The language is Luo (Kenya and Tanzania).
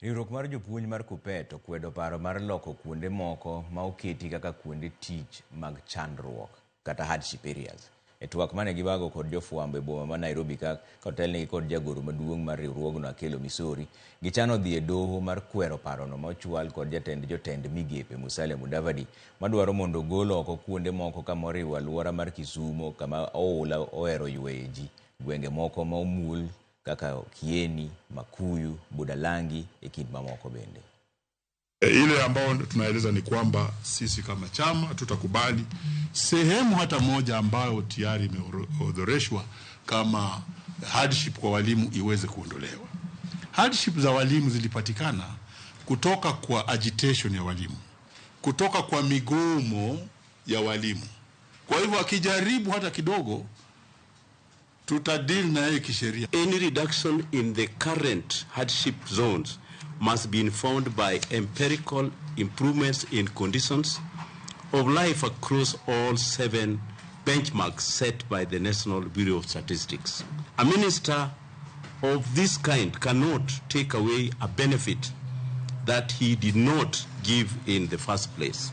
Riwruok mar jopuonj mar KUPPET okwedo paro mar loko kuonde moko ma oketi kaka kuonde tich mag chandruok kata hardship areas. E twak mane gibago kod jofwambo e boma ma Nairobi ka otelnegi kod jagoro maduong' mar riwruogno Akelo Misori, gichano dhi e doho mar kwero parono ma ochwal kod jatend jotend migepe Musalia Mudavadi madwaro mondo ogol oko kuonde moko kama oriwo aluora mar Kisumo kama oula ohero yweyo ji, gwenge moko ma omul kaka Kieni, Makuyu, Budalangi e kind mamoko bende. Ile ambayo tunaeleza ni kwamba sisi kama chama tutakubali sehemu hata moja ambayo tayari imeorodheshwa kama hardship kwa walimu iweze kuondolewa. Hardship za walimu zilipatikana kutoka kwa agitation ya walimu, kutoka kwa migomo ya walimu. Kwa hivyo akijaribu hata kidogo, tutadeal na yeye kisheria. Any reduction in the current hardship zones must be informed by empirical improvements in conditions of life across all 7 benchmarks set by the National Bureau of Statistics. A minister of this kind cannot take away a benefit that he did not give in the first place.